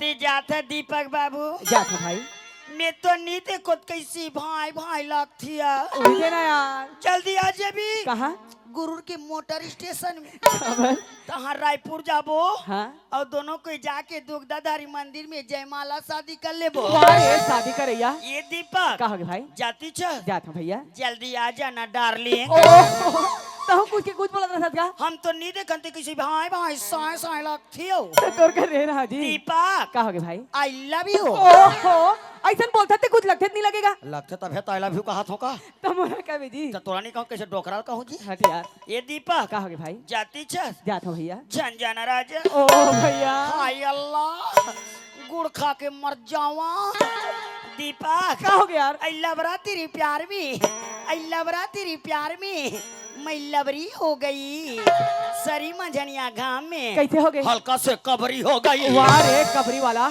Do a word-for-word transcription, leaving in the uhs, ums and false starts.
ते जात है दीपक बाबू। जात हूँ भाई। मैं तो नहीं देखो कइसे भाई भाई लगथिया। उही दे ना यार। जल्दी आ जाबी। कहाँ? गुरूर के मोटर स्टेशन में। खबर? तहाँ रायपुर जाबो। हाँ। अउ दोनों कोई जाके दुगदाधारी मंदिर में जयमाला शादी कर लेबो। वाह रे शादी करैया। ये दीपक। का होगे भाई? जाती छ। जात हूँ भैया। जल्दी आ जाना डार्लिंग। ओह, तहूँ कुछ के कुछ बोलत रहत का? हम तो नहीं देखन ते किसी भाई भाई साए साए लगथियो। तो तोर कर रहे ना जी। दीपक। का होगे भाई? I love you। ओहो, ऐसन बोलत ते कुछ लगथे नहीं लगेगा। लगथे तभे तो I love you कहा थो का? तो मोला का जी। तो तोरा नहीं कहूँ कैसे डोकरा कहूँ जी? हट यार। ये दीपक। का होगे भाई? जाती छ। जात हूँ भैया। झन जाना राजा। ओ भैया। हाय अल्लाह, गुड़ खा के मर जावा। दीपक। का होगे यार? I love रहा तेरी प्यार में, I love रहा तेरी प्यार में, मैं लबरी हो गई। सरी मंझनिया घाम में कैसे होगे? हल्का से कबरी हो गई। वाह रे कबरी वाला।